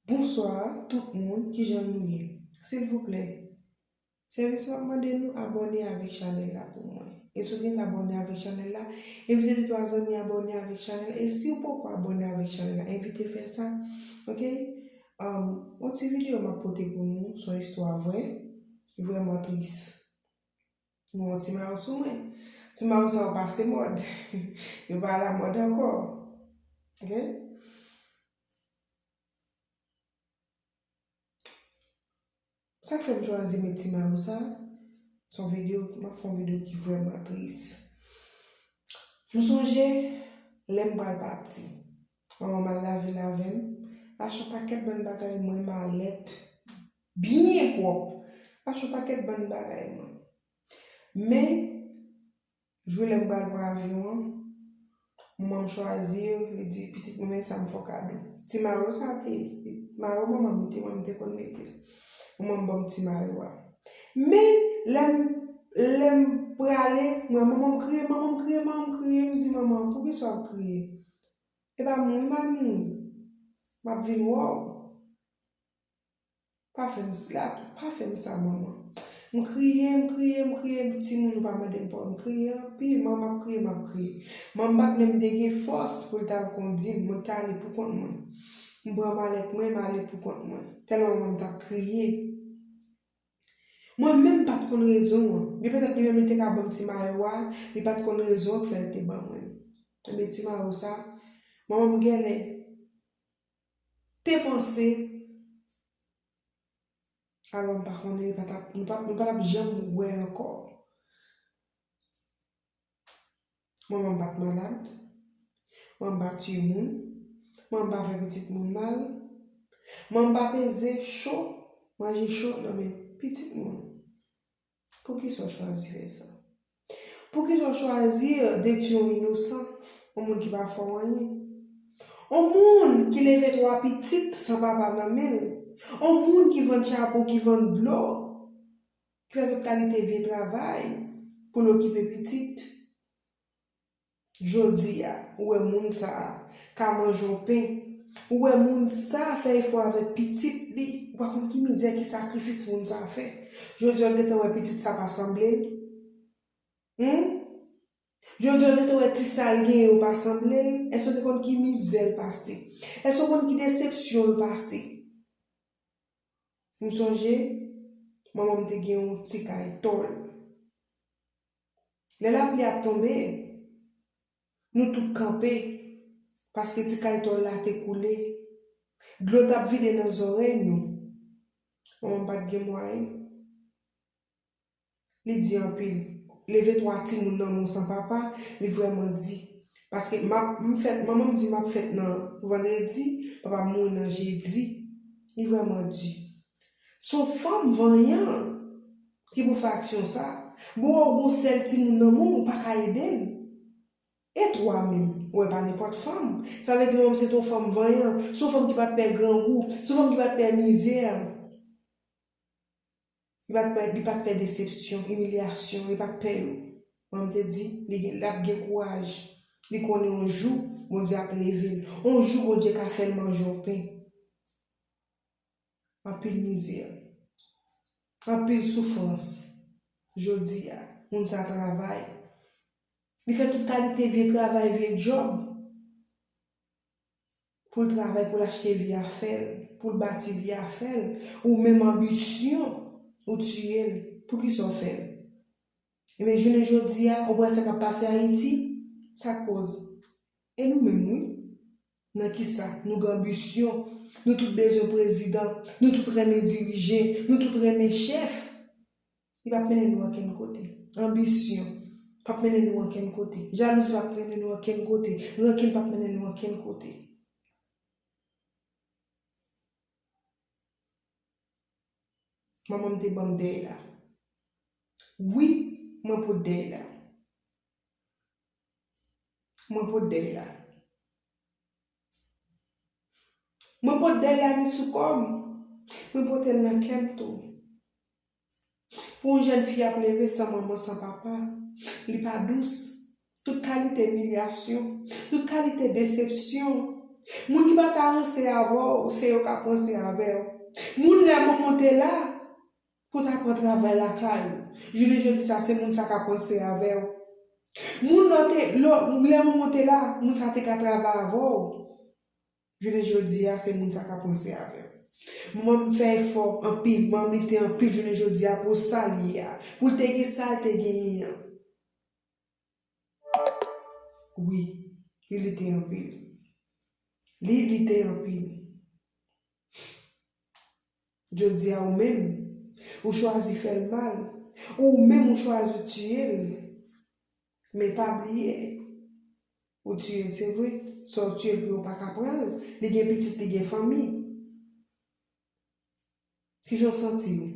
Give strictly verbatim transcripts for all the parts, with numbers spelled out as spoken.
Bonswa tout moun, kijan nou ye? Silvouplè, sèvis m ap mande nou abòne avèk chanèl la pou mwen. E si w gentan abòne avèk chanèl la, envite de twa zanmi abòne avèk chanèl la. E si w poko abòne avèk chanèl la, envite fè sa. Oke? Um, yon ti videyo m ap pote pou nou, se yon istwa vrè, vrèman tris. Mwen yon ti mayo sou mwen. Ti mayo sa yo pase mòd. Yo pa alamòd ankò. Oke? Sa k fè m chwazi met ti mayo sa, se yon videyo, m ap fè yon videyo ki vrèman tris. M sonje lè m pral pati. Manman m al lavil avè m, l achte yon pakèt bann bagay mwen, malèt byen pwòp. L achte yon pakèt bann bagay mwen. Men, jou lè m pral pran avyon an, manman m chwazi, li di, "Pitit mwen, men sa m fè w kado." Ti mayo sa te ye. Mayo manman m te, manman m te konn mete l. Manman m ban m ti mayo a. Men, lè m, lè m prale, m wè manman m kriye, manman m kriye, manman m kriye. M di, "Manman, poukisa w ap kriye?" E pa mouri m al mouri. M ap vin wè w. Pa fè m sila tou, pa fè m sa, manman. M kriye, m kriye, m kriye, m timoun ou pa mande m pawòl, m kriye anpil, manman m ap kriye, m ap kriye. Manman m pa t menm te gen fòs pou l t al kondi m, mwen t ale pou kont mwen. M pran malèt mwen, m ale pou kont mwen. Tèlman manman m t ap kriye. Mwen menm m pa t konn rezon an. Byen petèt li menm li te ka ban m ti mayo a, li pa t konn rezon an k fè l te ban mwen. Ebyen ti mayo sa, manman m genlè te panse, alò m pa konnen, li pa t ap, nou pa, nou pa t ap janm wè ankò. Manman m pa t malad. Manman m pa tiye moun. Manman m pa fè pitit moun mal. Manman m pa peze cho, manje cho nan men pitit moun. Poukisa w chwazi fè sa? Poukisa w chwazi detwi yon inosan, yon moun ki pa fè w anyen? Yon moun ki leve twa pitit san papa nan men l. Yon moun ki vann chabon, ki vann dlo, ki fè tout kalite vye travay pou l okipe pitit. Jodi a, ou wè moun sa a ka manje yon pen. Ou wè moun sa a fè efò avèk pitit li. Ou pa konn ki mizè, ki sakrifis moun sa a fè. Jodi a, ou gentan wè pitit sa pa sanble l. Hum? Jodi a, ou gentan wè ti sa l genyen yo pa sanble l. Èske w te konn ki mizè l pase? Èske w konn ki desepsyon l pase? M sonje, manman m te gen yon ti kay tòl. Lè lapli ap tonbe, nou tout kanpe, paske ti kay tòl la te koule. Dlo t ap vide nan zòrèy nou. Manman m pa t gen mwayen. Li di anpil. Leve twa timoun nan men w san papa, li vrèman di. Paske m ap, m fèt, manman m di m ap fèt nan vandredi, papa m mouri nan jedi. Li vrèman di. Se yon fanm vanyan ki pou fè aksyon sa. Bon, ou gon sèl timoun nan men w, ou pa ka ede l. E twa menm, ou wè pa nenpòt fanm. Sa vle di manman m se te yon fanm vanyan, se yon fanm ki pa t pè grangou, se yon fanm ki pa t pè mizè. Li pa t pè, li pa t pè desepsyon, imilyasyon, li pa t pè yo. Manman m te di, li gen, l ap gen kouraj. Li konnen yon jou, Bondye ap leve l. Yon jou, Bondye ka fè l manje yon pen. Anpil mizè. Anpil soufrans. Jodi a, moun sa travay. Li fè tout kalite vye travay, vye djòb. Pou l travay, pou l achte vye afè l, pou l bati vye afè l, ou menm anbisyon, ou tiye l. Poukisa w fè l? Ebyen, jounen jodi a, ou pa wè sa k ap pase Ayiti? Sa k koz? E nou menm, wi. Nan kisa? Nou gen anbisyon. Nou tout bezwen prezidan. Nou tout renmen dirije. Nou tout renmen chèf. Li p ap mennen nou ankenn kote. Anbisyon p ap mennen nou ankenn kote. Jalouzi p ap mennen nou ankenn kote. Rankin p ap mennen nou ankenn kote. Manman m te ban m dèy la. Wi, mwen pot dèy la. Mwen pot dèy la. Mwen pot dèy la ni sou kò m. Mwen pote l nan kè m tou. Pou yon jèn fi ap leve san manman, san papa, li pa dous. Tout kalite imilyasyon, tout kalite desepsyon, Moun ki pa ta ranse avè w, se yo k ap ranse avè w. Moun lè moman te la, pou ta pran travay lakay ou. Jounen jodi sa, se moun sa k ap ranse avè w. Moun lò te, lò, lè moman te la, moun sa te ka travay avè w. Jounen jodi a, se moun sa k ap ranse avè w. Manman m fè efò anpil, manman m lite anpil jounen jodi a pou sa l ye a, pou l te gen sa l te genyen an. Wi, li lite anpil. Li lite anpil. Jodi a ou menm, ou chwazi fè l mal, ou menm ou chwazi tiye l. Men pa bliye, ou tiye l, se vre. Sa w tiye l pou yo pa ka pran l. Li gen pitit, li gen fanmi. Kijan w santi w?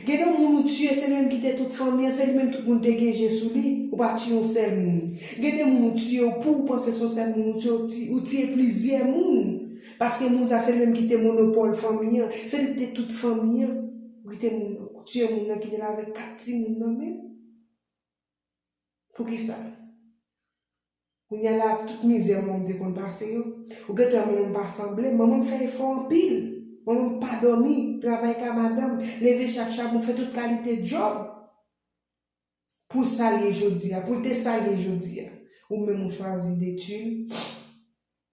Gen de moun ou tiye, se li menm ki te tout fanmi an, se li menm tout moun te gen je sou li, ou pa tiye yon sèl moun. Gen de moun ou tiye, ou pou ou panse se yon sèl moun ou tiye, ou ti-, ou tiye plizyè moun. Paske moun sa se li menm ki te monopòl fanmi an, se li ki te tout fanmi an. Ou kite moun, ou tiye moun nan kite l avèk kat timoun nan menm. Poukisa? Kounye a la, tout mizè manman m te konn pase yo. Ou gentan wè manman m pa sanble, manman m fè efò anpil. Manman m pa dòmi, travay ka madanm, leve chak chapon, fè tout kalite djòb. Pou sa l ye jodi a, pou l te sa l ye jodi a. Ou menm ou chwazi detwi l.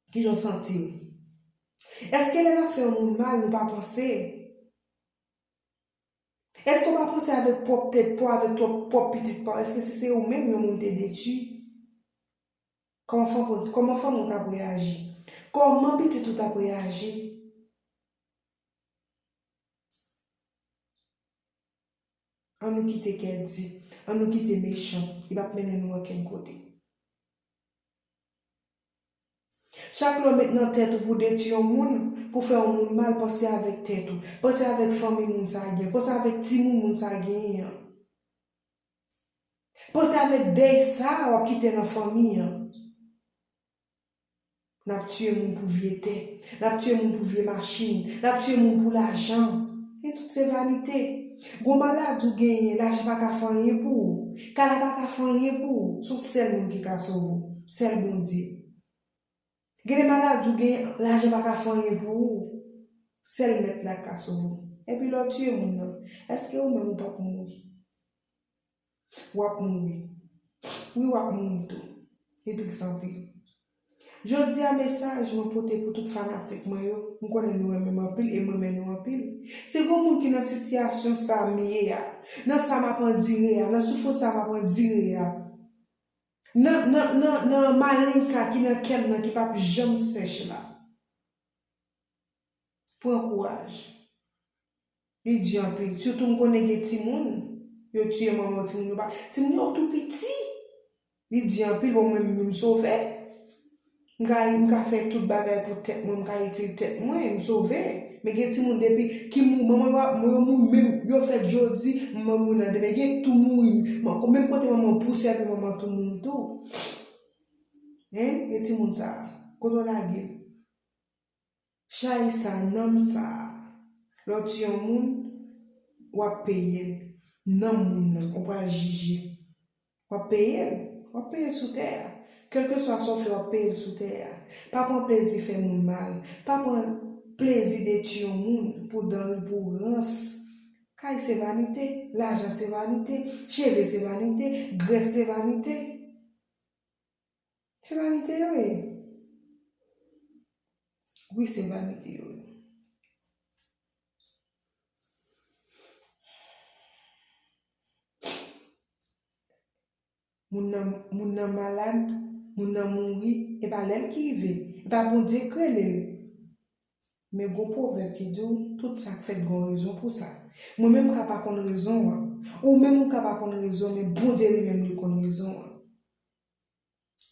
Kijan w santi w? Èske lè n ap fè yon moun mal, nou pa panse? Èske w pa panse avèk pwòp tèt pa w, avèk pwòp, pwòp pitit pa w? Èske si se ou menm yon moun te detwi? Kòman fanm, kòman fanmi w t ap reyaji? Kòman pitit ou t ap reyaji? Ann nou kite kè di, ann nou kite mechan, li p ap mennen nou okenn kote. Chak lè w met nan tèt ou pou detwi yon moun, pou fè yon moun mal, panse avèk tèt ou. Panse avèk fanmi moun sa a gen. Panse avèk timoun moun sa a genyen an. Panse avèk dèy sa a w ap kite nan fanmi an. N ap tiye moun pou vye tè. N ap tiye moun pou vye machin. N ap tiye moun pou lajan. E tout se vanite. Gon maladi w genyen, lajan pa ka fè anyen pou ou. Kay la pa ka fè anyen pou ou. Se yon sèl moun ki ka sove w. Sèl Bondye. Gen de maladi ou gen, lajan pa ka fè anyen pou ou. Sèl Mèt la ka sove w. Epi lè w tiye moun nan, èske ou menm ou p ap mouri? W ap mouri. Wi, w ap mouri tou. Li tris anpil. Jodi a, mesaj mwen pote pou tout fanatik mwen yo, m konnen nou renmen m anpil e m renmen nou anpil. Si gon moun ki nan sitiyasyon sa m ye a, nan sa m ap andire a, nan soufrans sa m ap andire a, nan, nan, nan, nan maleng sa ki nan kè m nan ki p ap janm sèch la, pran kouraj. Li di anpil. Sitou m konnen gen timoun, yo tiye manman timoun yo pa. Timoun yo tou piti. Li di anpil, bon, mwen menm m sove. M ka, m ka fè tout bagay pou tèt mwen, m ka itil tèt mwen, m sove. Men gen timoun depi ki mou-, manman yo ap, yo mouri menm, yo fèt jodi, manman mouri nan demen. Gen tou mouri. Menm kote manman pouse, epi manman tou mouri tou. Hein? Gen timoun sa. Kote w lage l? Chay sa, nanm sa. Lè w tiye yon moun, w ap peye l. Nanm moun nan, ou pral jije. W ap peye l. W ap peye l sou tè a. Kèlkeswa sa w fè, w ap peye l sou tè a. Pa pran plezi fè moun mal. Pa pran plezi detwi yon moun pou danri, pou rans. Kay se vanite, lajan se vanite, cheve se vanite, grès se vanite. Se vanite yo ye. Wi, se vanite yo ye. Moun nan, moun nan malad, moun nan mouri, e pa lè l ki rive, e pa Bondye k rele l. Men gon pwovèb ki di w, tout sa k fèt gon rezon pou sa. Mwen menm m ka pa konn rezon an. Ou menm ou ka pa konn rezon, men Bondye li menm li konn rezon an.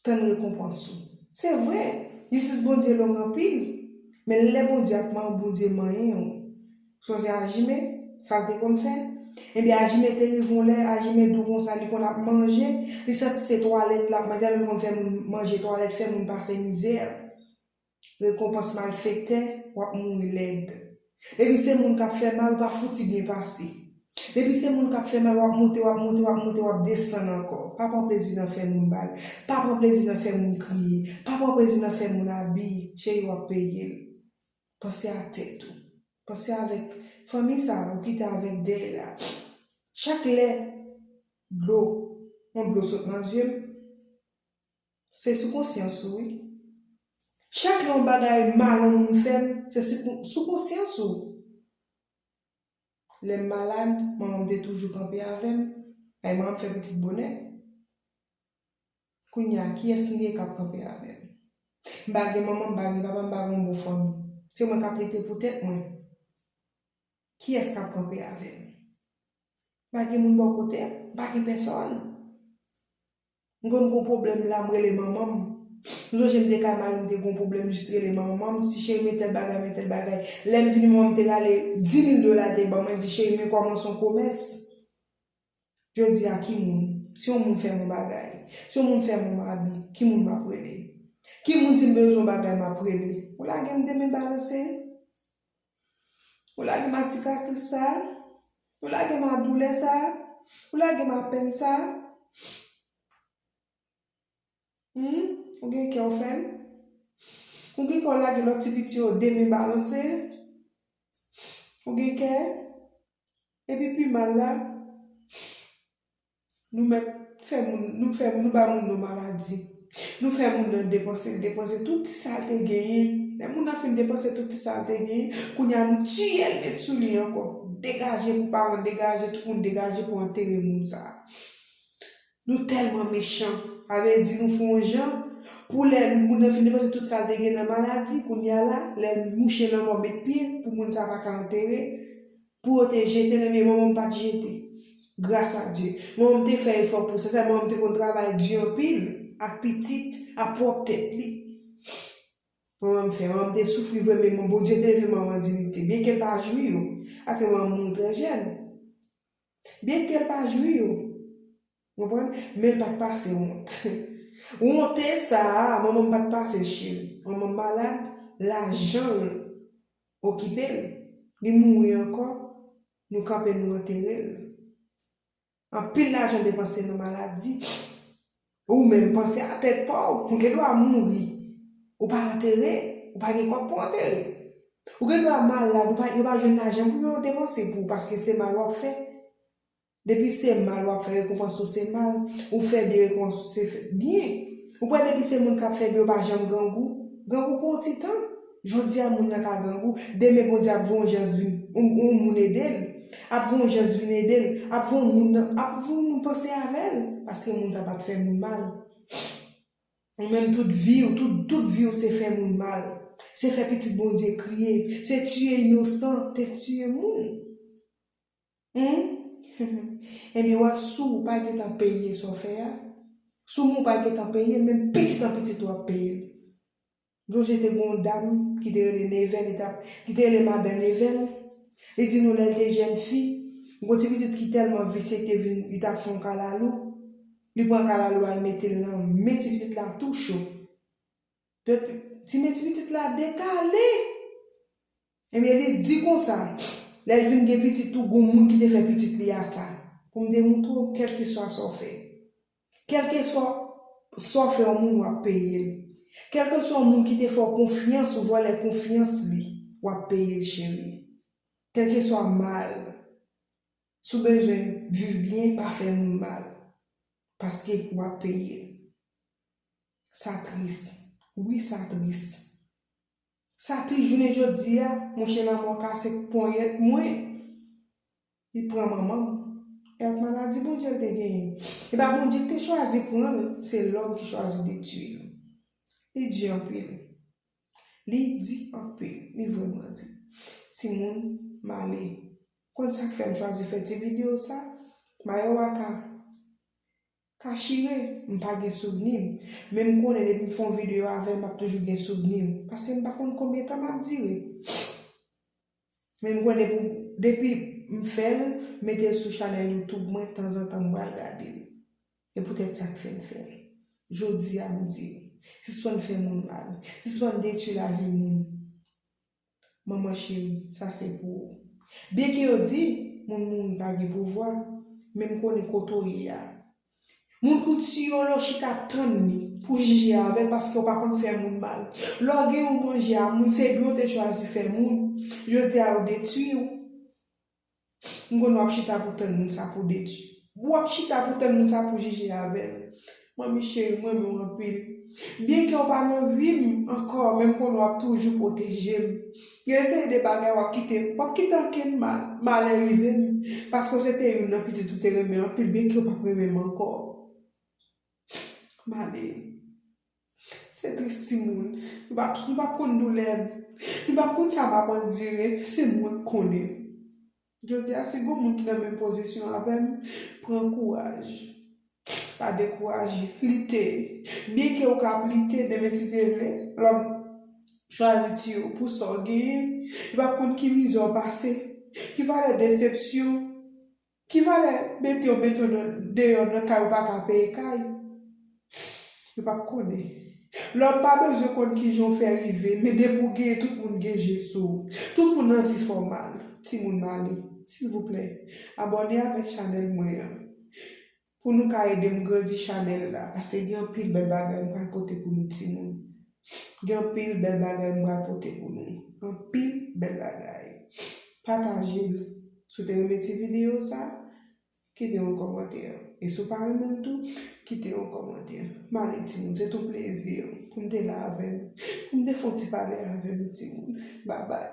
Tann rekonpans ou. Se vre, jistis Bondye long anpil, men lè Bondye ap manyen w, Bondye manyen w. Sonje Ajime, sa l te konn fè? Ebyen, Ajime te rive yon lè, Ajime di w konsa, li konn ap manje, li santi se twalèt l ap manje, li konn fè moun manje twalèt, fè moun pase mizè. Rekonpans malfektè, w ap mouri lèd. Depi se moun k ap fè mal, ou pa fouti byen pase. Depi se moun k ap fè mal, w ap moute, w ap moute, w ap moute, w ap desann ankò. Pa pran plezi nan fè moun mal. Pa pran plezi nan fè moun kriye. Pa pran plezi nan fè moun abi. Cheri, w ap peye l. Panse a tèt ou. Panse avèk fanmi sa a ou kite avèk dèyè la. Chak lè dlo, yon dlo sot nan zye m, se sou konsyans ou, wi. Chak lè yon bagay mal yon moun fè m, se sou, sou konsyans ou. Lè m malad, manman m te toujou kanpe avè m. Ay, manman m fè pitit bonè. Kounye a, kiyès m gen k ap kanpe avè m? M pa gen manman, m pa gen papa, m pa gen yon bon fanmi. Se mwen k ap lite pou tèt mwen. Kiyès k ap kanpe avè m? M pa gen moun bò kote m, m pa gen pèsòn. M konn gon pwoblèm la, m rele manman m. M sonje m te kay mari m, te gon pwoblèm, m jis rele manman m, m di, "Cheri, men tèl bagay, men tèl bagay." Lè m vini, manman m te rale dis mil dola, l te ban mwen, l di, "Cheri, men kòmanse yon komès." Jodi a, ki moun? Si yon moun fè m yon bagay, si yon moun fè m yon abi, ki moun m ap rele? Ki moun, si m bezwen yon bagay, m ap rele? Ou lage m de men balanse? Ou lage m a sikatris sa? Ou lage m a doulè sa? Ou lage m a pèn sa? Hmm? Ou gen kè w fè l? Ou gen kè w lage lòt ti piti yo de men balanse? Ou gen kè? Epi pi mal la, nou mèt fè moun, nou fè, nou ba moun nan maladi. Nou fè moun nan depanse, depanse tout ti sa l te genyen. Lè moun nan fin depanse tout ti sa l te genyen, kounye a nou tiye l met sou li ankò. Degaje pou paran, degaje tout moun, degaje pou antere moun sa a. Nou tèlman mechan. Sa vle di nou fè yon jan pou lè moun nan fin depanse tout sa l te gen nan maladi, kounye a la, lè mouche lanmò met pye pou moun sa pa ka antere, pou yo te jete l, men manman m pa t jete. Gras a Dye. Manman m te fè efò pou sa, sa manman m te konn travay di anpil, ak pitit, ak pwòp tèt li. Manman m fè, manman m te soufri vre, men Bondye te leve manman an diyite, byenke l pa jwi yo, paske manman m mouri trè jèn. Byenke l pa jwi yo, konprann? Men l pa t pase wont. Wonte sa a, manman m pa t pase l, cheri. Manman m malad, lajan l okipe l. Li mouri ankò, nou kanpe, nou antere l. Anpil lajan depanse nan maladi. Ou menm, panse a tèt pa w. Ou gen dwa mouri. Ou pa antere. Ou pa gen kòb pou antere. Ou gen dwa malad, ou pa, yo pa jwenn lajan pou yo depanse pou ou, paske se mal w ap fè. Depi se mal w ap fè, rekonpans ou se mal. Ou fè byen, rekonpans ou se fè byen. Ou kwè depi se moun k ap fè byen, yo pa janm grangou? Grangou pou yon ti tan. Jodi a, moun nan ka grangou. Demen, Bondye ap voye yon jans vin, yon, yon moun ede l. Ap voye yon jans vin ede l. Ap voye yon moun nan, ap voye yon moun panse avè l. Paske moun sa pa t fè moun mal. Ou menm tout vi w, tout, tout vi w se fè moun mal. Se fè pitit Bondye kriye. Se tiye inosan, te tiye moun. Hmm? Ebyen, w ap sou, ou pa gentan peye sa w fè a. Sou moun ou pa gentan peye l, menm pitit an pitit ou ap peye l. M sonje te gen yon dam ki te rele Nevel, li t ap, ki te rele madan Nevel. Li di nou lè l te jèn fi, yon ti pitit ki tèlman visye ki te vin, li t ap fè yon kalalou. Li pran kalalou a, li mete l nan men ti pitit la tou cho. Depi, ti men ti pitit la dekale. Ebyen, li di konsa, lè l vin gen pitit tou, gon moun ki te fè pitit li a sa. Pou m te moutre w, kèlkeswa sa w fè. Kèlkeswa sa w fè yon moun, w ap peye l. Kèlkeswa yon moun ki te fè w konfyans, ou vòlè konfyans li, w ap peye l, cheri. Kèlkeswa mal, si w bezwen viv byen, pa fè moun mal. Paske w ap peye l. Sa tris. Wi, sa tris. Sa tris jounen jodi a, monchè, lanmò kase ponyèt mwen. Li pran manman m. E ak maladi Bondye l te genyen. E pa Bondye ki te chwazi pran l, se lòm ki chwazi detwi l. Li di anpil. Li di anpil. Li vrèman di. Timoun, m ale. Konn sa k fè m chwazi fè ti videyo sa? Mayo a ka ka chire, m pa gen souvni m. Men m konnen depi m fè yon videyo avè l, m ap toujou gen souvni m. Paske m pa konn konbyen tan m ap dire. Men m konnen pou, depi m fè l, m mete l sou chanèl YouTube mwen, tanzantan m pral gade l. E poutèt sa k fè m fè l. Jodi a m di, sispann fè moun mal. Sispann detwi lavi moun. Manman cheri, sa se pou ou. Byenke yo di, Moun mouri pa gen pouvwa, men m konnen kote w ye a. Moun kout sou yo lè w chita ap tann li pou jije avè l paske w pa konn fè moun mal. Lè w gen yon manje a moun, se byen w te chwazi fè moun. Jodi a yo detwi w. M konnen w ap chita pou tann moun sa pou detwi. W ap chita pou tann moun sa pou jije avè l. Manmi cheri, m renmen w anpil. Byenke w pa nan vi m ankò, men m konnen w ap toujou pwoteje m. Gen seri de bagay w ap kite, w ap kite ankenn mal, malè rive m. Paske w se te youn nan pitit ou te renmen anpil, byenke w p ap renmen m ankò. M ale. Se tris timoun. Nou p ap, nou p ap konn doulè. Nou p ap konn sa m ap andire. Se mwen k konnen. Jodi a, si gon moun ki nan menm pozisyon avè m, pran kouraj. Pa dekouraje. Lite. Byenke w ka ap lite, demen si Dye vle, lòm chwazi tiye w pou sa w genyen, li p ap konn ki mizè w pase, ki valè desepsyon, ki valè mete w, mete w nan, deyò nan kay ou pa ka peye kay. Yo p ap konnen. Lòm pa bezwen konn kijan w fè rive, men depi w genyen, tout moun gen je sou ou. Tout moun anvi fè w mal. Timoun m ale, silvouplè, abòne avèk chanèl mwen an. Pou nou ka ede m grandi chanèl la, paske gen anpil bèl bagay m pral pote pou nou timoun. Gen anpil bèl bagay m pral pote pou nou. Anpil bèl bagay. Pataje l. Si w te renmen ti videyo sa, kite yon kòmantè. E si w pa renmen l tou, kite yon kòmantè. M ale timoun, se t on plezi pou m te la avè nou. Pou m te fè yon ti pale avè nou timoun. Babay.